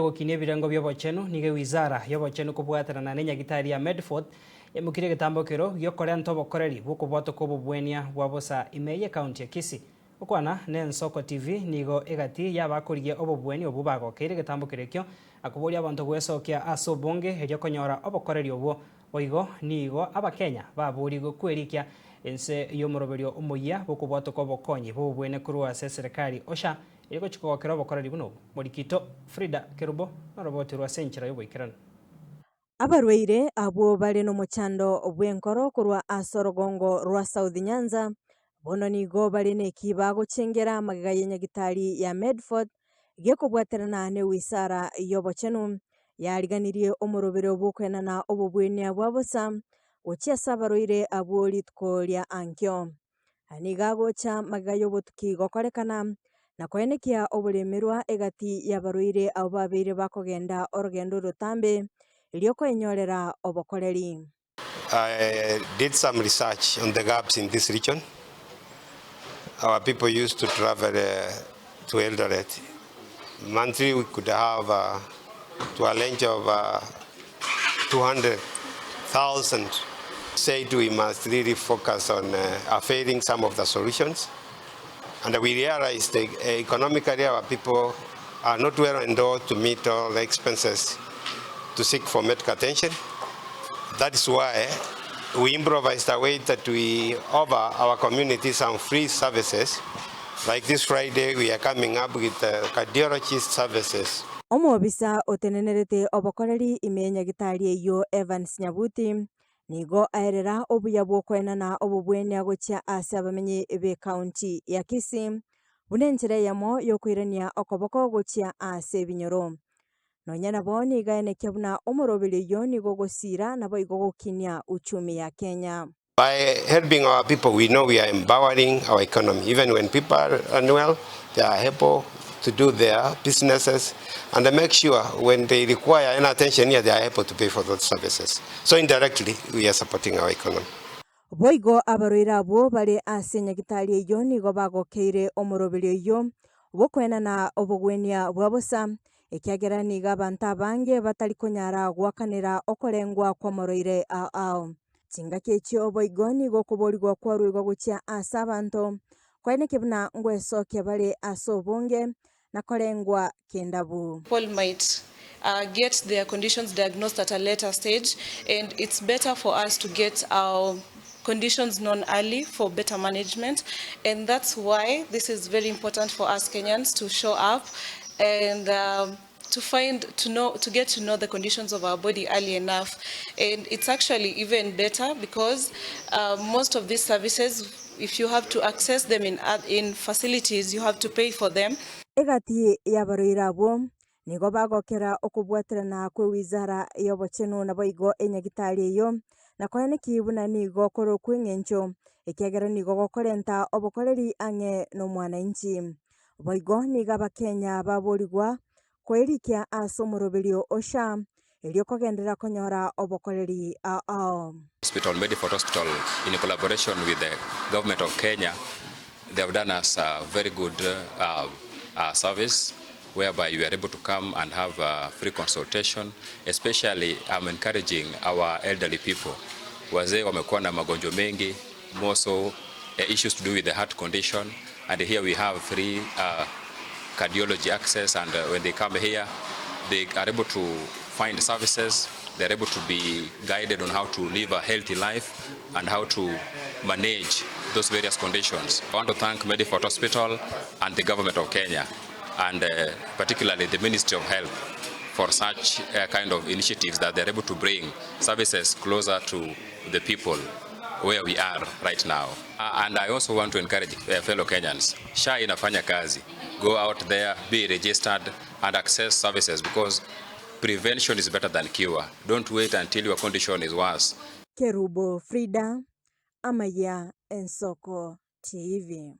y'ogokinia ebirengo bi'obochenu, nigo ewizara y'obochenu kobwaterana nenyagitari ya Medford yaimokirie egetambokero giokorenta obokoreri bw'okobwatoka obobwenia bwa bosa ime y'ekaunti ya Kisii. Gokwana n'Ensoko TV nigo egati y'abakorigia obobweni obwo bagokeire egetambokero ekio na koboria abanto gwesokia ase obonge erio konyora obokoreri obwo. Boigo nigo Abakenya baborigwe kwerikia inse y'omoroberio omoyia bw'okobwatoka obokonyi bw'obobwene korwa ase eserekari OSHA erio gochia kogokera obokoreri buna obwo. Morikito Frida Kerubo noroboti rwa ase enchera y'oboikeranu. Abarwaire abwo bare nomochando bw'enkoro korwa ase orogongo rwa South Nyanza bono nigo bare neki bagochengera magega ye nyagitari ya Medford gekobwaterana newisara y'obochenu yariganirie omorobero bw'okoenana obobwenia bwa bosa gochia ase abarwaire abwo rituko ria ankio. Nigo agocha magega y'obotuki gokorekana, na koenekia oboremerwa egati y'abarwaire abwo babeire bakogenda orogendo orotambe, erio koenyorera obokoreri. I did some research on the gaps in this region. Our people used to travel to Eldoret. Monthly we could have to a range of 200,000. Said we must really focus on availing some of the solutions and we realized economically our people are not well endowed to meet all the expenses to seek for medical attention. That is why we improvised a way that we offer our community some free services like this Friday we are coming up with cardiologist services. Omobisa otenenerete obokoreri ime nyagitari eyio Evans Nyabuti nigo aerera obuya bw'okoenana obobwenia gochia ase abamenyi b'ecounty ya Kisii buna enchera eyemo y'okoirania okoboko gochia ase ebinyoro. Nonya nabo nigo aenekia buna omoroberi oyio nigo ogosiira naboigo gokinia uchumi ya Kenya. By helping our people we know we are empowering our economy even when people are unwell they are able to do their businesses and make sure when they require any attention here they are able to pay for those services so indirectly we are supporting our economy. Boigo abarwaire abwo bare ase nyagitari eyio nigo bagokeire omoroberi oyio bw'okoenana obogwenia bwa bosa, ekiagera nigo abanto abange batari konyara goakanera okorengwa kw'omorwaire ao ao. Chingaki echio boigo nigo okoborigwa kwaruegwa gochia ase abanto, kwaeneke buna ngwesokia bare ase obonge, na korengwa kendabu. People might get their conditions diagnosed at a later stage and it's better for us to get our conditions known early for better management and that's why this is very important for us Kenyans to show up and to find to know to get to know the conditions of our body early enough and it's actually even better because most of these services if you have to access them in in facilities you have to pay for them. Egati y'abarwaire abwo nigo bagokera okobwaterana kw'ewizara y'obochenu naboigo enyagitari eyio, na koeneki buna nigo kore okw'eng'encho, ekiagera nigo gokorenta obokoreri ang'e nomwananchi. Boigo nigo Abakenya baborigwa koerikia ase omoroberio o SHA, erio kogenderera konyora obokoreri ao ao. Hospital, Medifort Hospital in collaboration with the government of Kenya, they have done us a very good service whereby we are able to come and have a free consultation especially I'm encouraging our elderly people. Wazee wamekuwa na magonjwa mengi more so issues to do with the heart condition and here we have free cardiology access and when they come here they are able to find services they are able to be guided on how to live a healthy life and how to manage those various conditions. I want to thank Medifort Hospital and the government of Kenya and particularly the Ministry of Health for such kind of initiatives that they are able to bring services closer to the people where we are right now. And I also want to encourage fellow Kenyans, SHA inafanya kazi. Go out there, be registered and access services because prevention is better than cure. Don't wait until your condition is worse. Kerubo Frida, Amaya Ensoko TV.